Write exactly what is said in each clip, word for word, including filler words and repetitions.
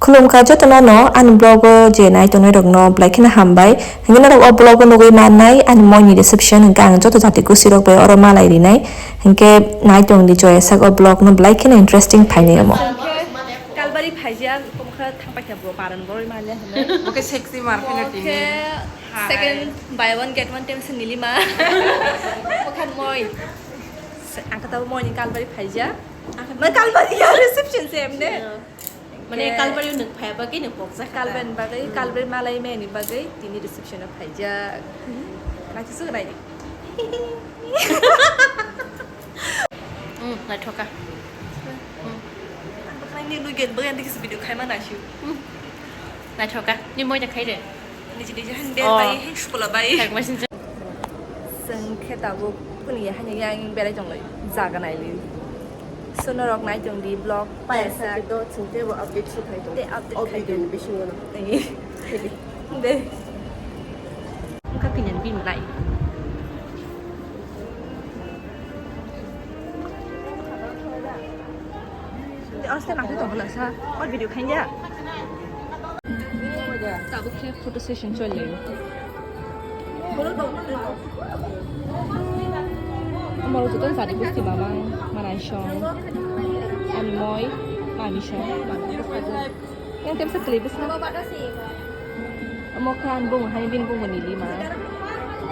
Khulumkha jotono no ani vlog o je nai tongnai rokno belai kheno hambai. Hingke norok o vlog o nugui mannai ani moi ni reception hingke ang joto jati kusi rok bai oro malai rinai. Hingke nai tong di joya sak o vlog no belai kheno interesting phainai omo. Kalbari phaijak, omo khe thang paikha bo baran boroi manya hinwi. Bo khe sexy mar kheno tini. Bo khe second buy one get one tem se nilima. Bo khe moi. Se, ang khe tabo moi ni kalbari phaijak. Ang khe ma kalbari ya reception se emne. Mane kalbari nwng phaiya bagwi nwng pokjak kha. Kalbari bagwi, kalbari malai mani bagwi tini reception o phaijak. Naithusu nai. Hmm, naithoka. Hmm. Ang bakrai ni nugui, bakrai ni kisa video khai ma naisio. Hmm. Naithoka. Ni moi da khai de. Niji niji han de bai, han supola bai. Chwng khe tabuk kuni hani yang berai tong lai, jaga nai li. So norok nai tong di vlog. Paya sa do chwng tebo update su khai tong. Te update khai tong. Update ni bisingo no. De. Wngkha kini bini lai. Aste nang tong bwla sa. O video khain ya. Tabuk khe photo session choli. Amoro joto jani busti mamang manai song. Ani moi mami song. Yang tem sa klibis na. Omo khe ani bung hai bini bung ni lima.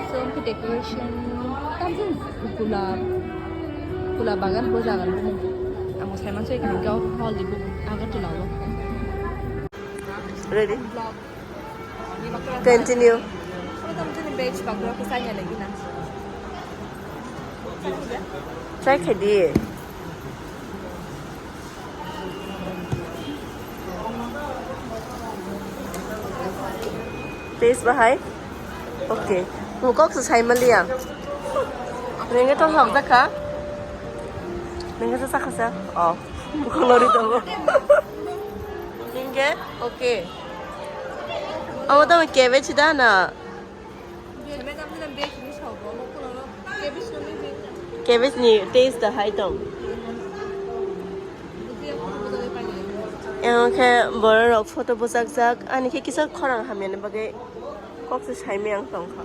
So, omo khe decoration. Tamjin gulab. Gulab bagan bo jagan bung. Amo sai manso ekha hingke o hall ni bung Agartala o. Ready? Continue. Omo tamjin veg pakora khe sai ya lagi na. Try khe di. Taste bahai? Okay. Mukok se sai maliya. Renge to hok jakha. Renge to sakha sa. Oh. Mukok lori to. Renge? Okay. Amo to cabbage da na. Cabbage ni taste da hai tong. Emo khe borok rok photo bwchakjak, ani khe kisa khorang hamya ni bagwi kok se saimaya wng tongkha.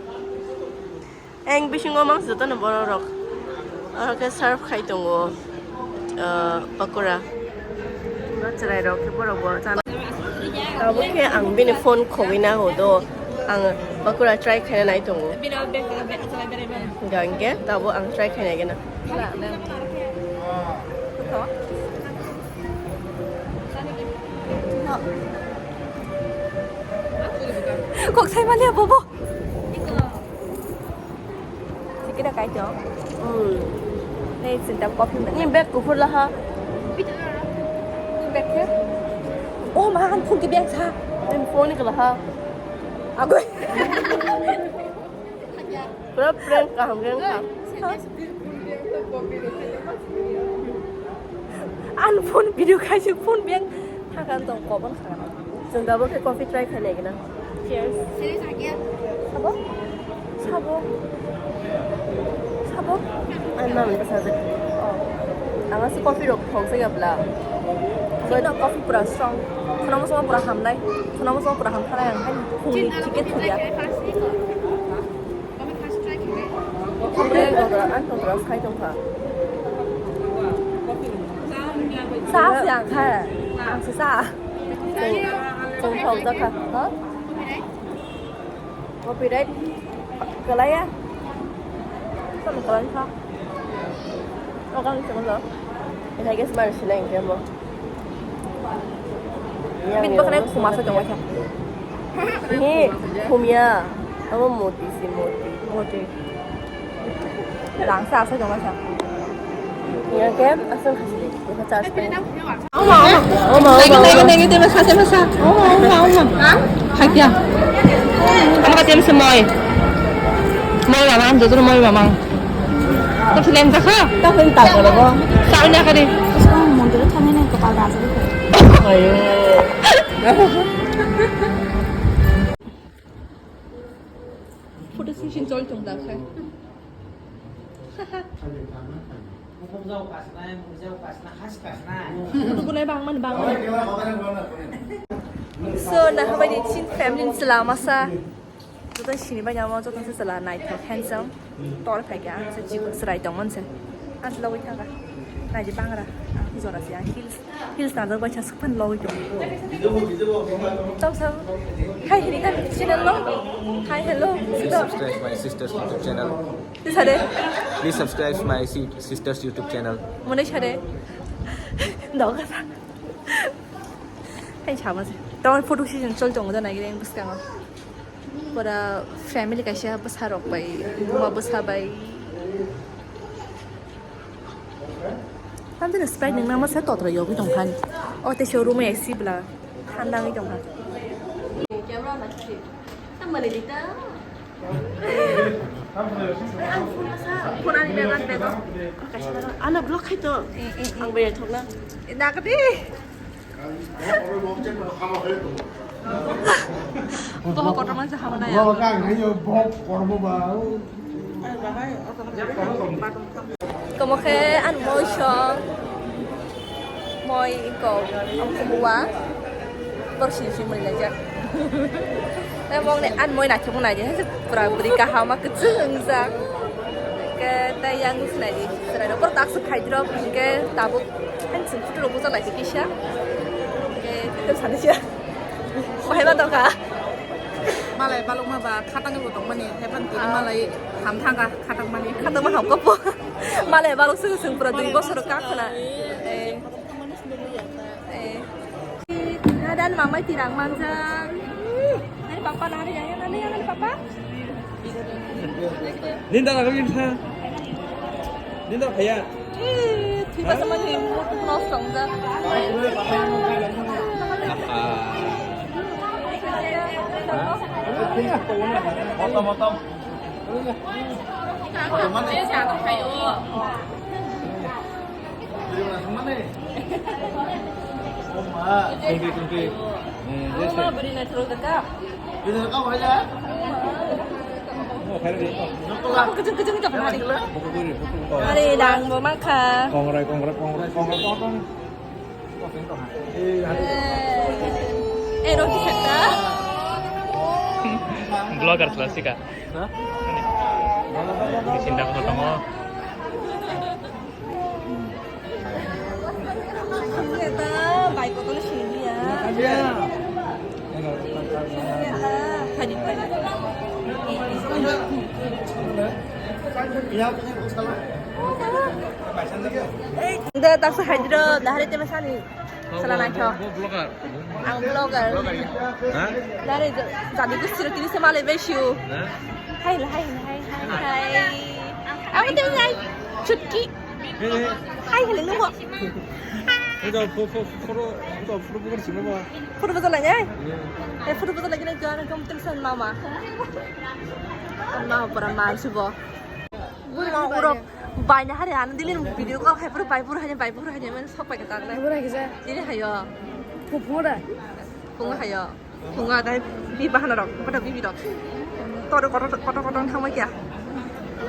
Eng bisingo mang jotono borok rok. Oro khe serve khai tongo, ah, pakora. Oro chwrai rok khe borok bo chana. Tabuk khe ang bini phone khogwi na ho do. Ang pakora try khaina nai tongo. Hingkha hingke tabuk ang try khaina gana. Kok sai maliya bobo. Sikira kai to. Hmm. Nei sinta coffee mana? Ni bag kuphur laha. Ni bag khe? Oh ma, ang phone ke bag sa. Ni phone ke laha. Agoi. Pura prank kaham khe wngkha. Ang phone video khaisuk phone beng thakan tong kobon kha. Chwng tabuk khe coffee try khainai gana. Cheers. Sabo? Sabo? Sabo? Ang mama ni bwsajwk. Oh. Ang aswk coffee rok thok se gabla. But no coffee pura strong. Khwnamo sama pura hamnai. Khwnamo sama pura hamkhanai ang hai phungni ticket thukya. Ang tongra sai tongkha. Sa se ang kha. Ang se sa. Chwng, chwng thok jakha. Ha? Copyright. Kalaya. Tamo kalan kha. Okan se mo. Ina guys mar sinai ke mo. Bini bwkhwnai khuma se tongwi kha. He, khumya. Abo moti si moti. Moti. Langsa asa tongwi kha. Ina ke asal khasi. Ina charge pai. Oma, oma, oma, oma, oma. Nagi, nagi, nagi, masa, masa. Oma, oma, oma. Hakya. Ama tem se moi. Moi mamang, jotor moi mamang. Tamo se leng jakha? Tamo se tak karo bo. Sal jakha de. Isang mondir thani nai kopal raja de. Ayo. Photo session chol tong da khai. Mukjao kasnai, mukjao kasna, has kasnai. Photo bunai bangman, bangman. Nahar bai di chin family ni chwla masa. Joto sini bai namo, joto se chwla naithok, handsome. Tor phai kha, ang se chikon chwrai tong mon se. Ang se logoi thang kha. Nai di bangra, ang jora se, ang heels, heels na jor bai cha sukphan logoi tong. Tong sa. Hi, hini ka channel lo. Hi, hello. Please subscribe my sister's YouTube channel. Sare. Please subscribe my si-, sister's YouTube channel. Mone sare. Dog ka sa. Hai chama se. Tawar photo session chol tongo da nai reng bwskango. Pura family kaisa bwsa rok bai, buma bwsa bai. Tamjani Sprite nungna masa totra yogwi tongkhan. O te showroom A C bla thandangwi tongkha. Camera ma si. Tamani dita. Phone ani bag, ani bag. Kaisa ano block khai to. Eh, eh, eh. Ang bai thokna. Nakdi. Boho kotor mansa hamna ya. Boho kang hayo boho kormo ba. Komo khe ang moi song. Moi ko ang kumwa. Bor sini sini mari aja. Tei mong ni ang moi na chumung na je pura beri kahama kecil engjak. Ke tei yang sinai di. Sinai doktor tak se khai drop ke tabuk. Kan sing photo rok bujak lai kisa. Ke kita sana sia. Bahai ba tongkha. Malai balok ma ba khatang bo tongmani. Hepan tini malai ham thangkha khatang mani. Khatang ma ham kopo. Malai balok sung sung pura dui bosor ka khana. Eh. Eh. Hadan mamai tirang manjak. Nani papa nari yang nani yang nani papa. Ninda lagi ninda. Ninda kaya. Ih, tiba sama ni mulut kosong dah. Motong motong. Motong mana? Tungki, tungki. Eh, oh, beri natural dekap. Beri natural kau aja. Oh, kaya ni. Aku kejung-kejung tak menarik. Buku tu ni, buku tu. Are, dang bo makha. Kongrai, kongrai, kongrai, kongrai, kongrai. Eh, roti kata. Vlogger kelas tiga. Hah? Ini sinda ko tamo. Ternyata baik betul sini ya. Iya. Iya, ah, hadir, hadir. Iya, salah. Udah tak sehadro, dah hari tema sani. Salah naikho. Bo vlogger. Ang vlogger. Ha? Dari jadi kusir kini sama lebih syu. Ha? Hai lah, hai lah, hai, hai, hai. Aku tuh ngai cuti. Hai, hello, nunggu. Itu foto, foto, foto, foto bukan sih, Mama. Foto betul lagi, eh? Iya. Eh, foto betul lagi nih, jangan kamu tulisan Mama. Mama pernah masuk, bo. Bui mau urok. Banyak hari anu dilin video call hai pura bai pura hanya bai pura hanya men sok pai ketak le. Pura kisa. Ini hayo. Kupura. Pung hayo. Pung ada bi bahana rok. Pada bibi rok. Todo kotor kotor kotor sama kya.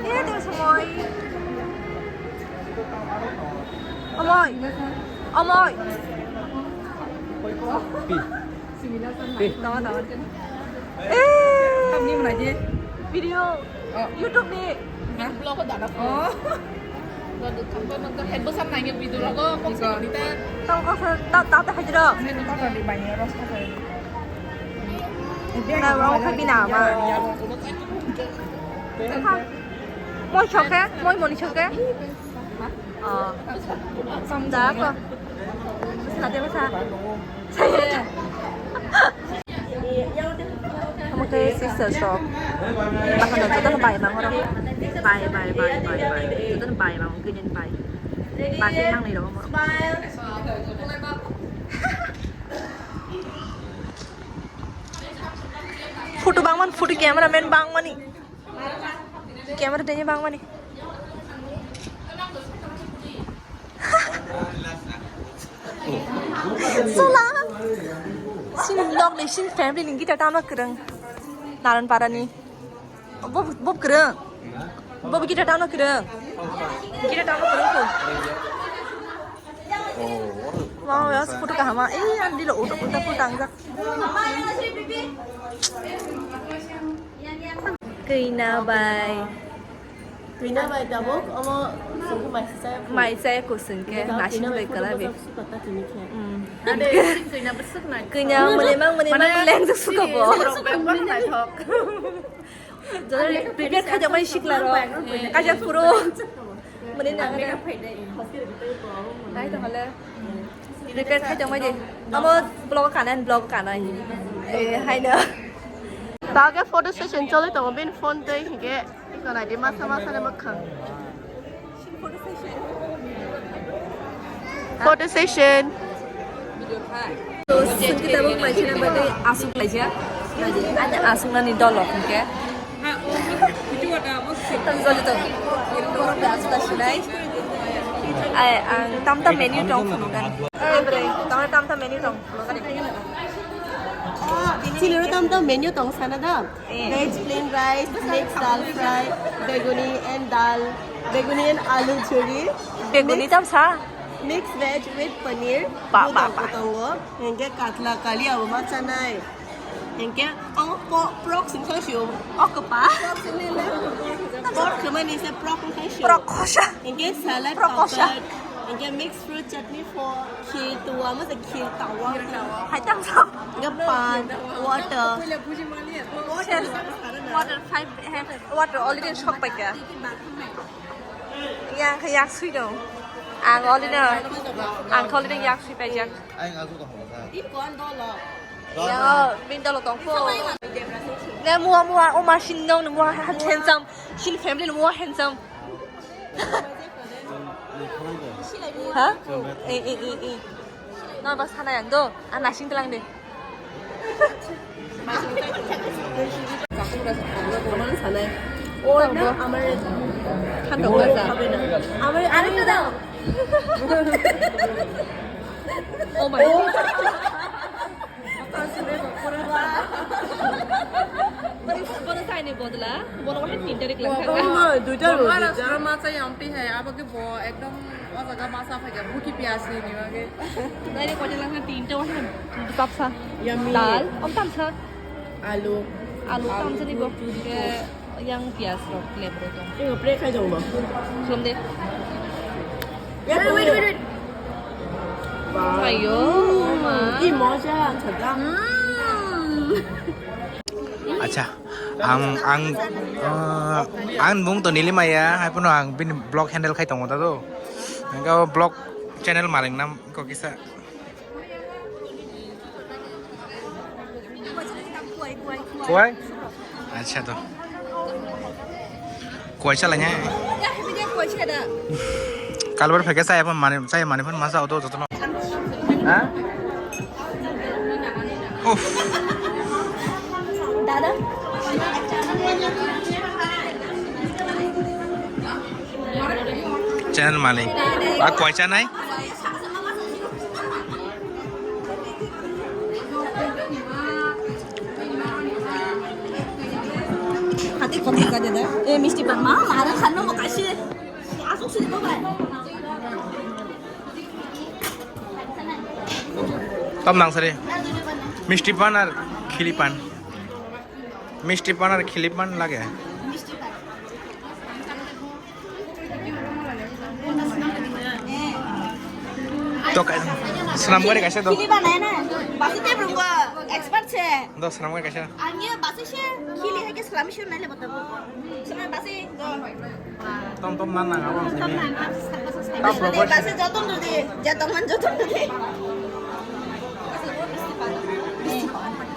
Eh, tu semoi. Omoi. Omoi. Pi. Tawa, tawa. Eh. Kami mana je? Video. Oh. YouTube ni. Hah? Vlog ko dada. Oh. Head bosan nanya video logo kok sih kita. Tahu kok se-, ta-, ta-, ta hajro. Saya tuh kok di banyak ros kok saya. Nah, mau ke bina apa? Hah? Mau choke? Mau, mau ni choke? Oh. Samda ko. Samda ko sa. Omo khe sisters rok. Bakhan rok jotono bai mang oro. Bai, bai, bai, bai, bai. Jotono bai mang, green and bai. Bai khe nangnai rok omo. Photo bangmani, photo cameraman bangmani. Camera tanya bang mani. Sula. Sin log ni sin family ni guitar tama kereng. Naran para ni. Bob, Bob kereng. Bob guitar tama kereng. Guitar tama kereng ko. Wow, ya, photo kahama. Eh, ang dilo utak utak photo ang jak. Kina bai. Kina bai tabuk, omo sungkhe mai sisa. Mai chai kusung ke, nasing bai kala be. Suka ta tini khe. Hmm. Ade, sing kina besuk na. Kina mane mang, mane mang leng suka bo. Prepare khajakmani sikla rok. Kajak phuru. Mani nang. Nai to hale. Prepare khajakmani. Amo vlog kanai, vlog kanai. Eh, haino. Dage photo session choli tongo, bini phone tei hige. Iko nai di masa masa ni mwkhang. Photo session. So, sungki tabuk mai china bagwi asuk laijak. Ani asuk nani dolok hingke. Tang joli tong. Borok da asuk sinai. Ai, ang tam tam menu tong phunukani. Ai, bre, tong tam tam menu tong phunukani. Chini ro tam tam menu tong sana da. Eh. Veg plain rice, mix dal fry, beguni and dal, beguni and aloo churi. Beguni tam sa? Mix veg with paneer. Ba, ba, ba. Tongo. Hingke katla kali abo ma chanai. Hingke ang po-, pork sing sang sio. Okpa. Pork kemani se pork sing sang sio. Pork khosa. Hingke salad, pork khosa, papad. Hingke mix fruit chutney for kheer to amo se kheer tawa. Hai tam sa. Hingke pan, water. Water five, eh, water already shop paika. Yang khe yak sui dong. Ang already, ang already yak sui paijak. Ai, ang asuk tong phunukha. Ya, bin dolo tong pho. Ne mua mua, o ma sin nong mua handsome. Sin family mua handsome. Ha? Eh, eh, eh, eh. No, bas khana yang do. Ang nasing telang de. Kamu sanai. Oh, no, amar thandok basa. Amar, amar. Oh my God. Bono, bono saini bodla, bono wahan tinta rik lang thang. Oh, duita roti ja. Masa yang pi hai, abo ke bo ekdom o jaga masa phai ga, buki pias ni ni wage. Nai ni koi lang tinta wahan, tapsa. Yummy. Dal, om tamsa. Alu. Alu tamsa ni bo. Alu, churi, churi. Yang pias rok, lem rok tong. Ini plate khai jong ba. Belum deh. Ya, wait, wait, wait, wait. Ayo, ma. Ih, moja, sedap. Hmm. Acha, ang, ang, eh, ang bung to nili maya, hai puno ang bini vlog handle khai tongo ta do. Engka vlog channel maling nam ko kisa. Kuai? Acha to. Kuai chala nya. Kalbar pheke saya pun mani, saya mani pun masa auto jotono. Ha? Uff. Dada. Channel malik. Ba kuai chanai? Hati komi ka deda. Eh, misti pan ma, mara khanno mo kashi. Asuk sini ko bai. Tam nang sari. Misti pan ar khili pan. Misti pan ar khili pan lage. To ka-, swnam gari kaisa do. Khili banai na. Basi te brungo expert se. Do swnam gari kaisa. Ang ye basi se khili hai ke swnam swnam nai le botabo. Swnam basi do. Tom tom man nang abo sini. Tom nang, basi joton do de. Joton man joton do de.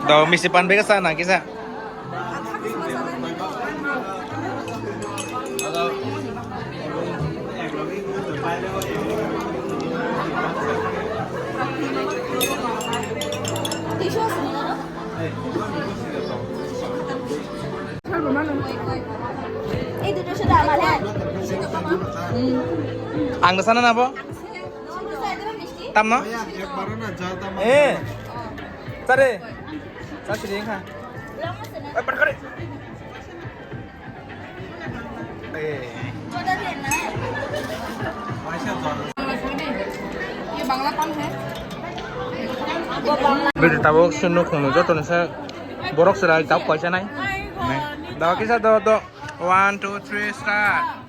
Do misti pan bega sa nang kisa. Ang na sana na bo? Tam no? Eh. Tare. Sa siri ha. Eh, pat kare. Eh. ये बांग्ला पान है। Bidi tabuk sunu khunu joto nisa borok serai tabuk kaisa nai. Dawa kisa do do. One, two, three, start.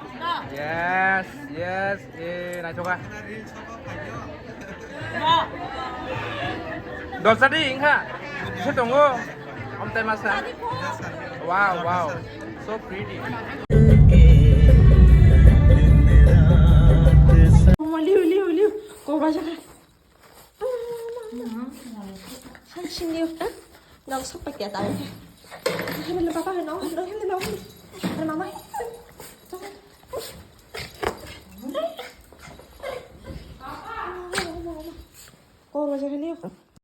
Yes, yes, eh, naithoka. Dolsa di, ingkha. Kisa tongo. Om tai masa. Wow, wow. So pretty. Liu, liu, liu. Kau baca kan? Hai, sini yuk, eh? Nggak usah pakai tahu. Hai, belum apa-apa, no? No, no, no. Ada mama. Kau baca kan yuk?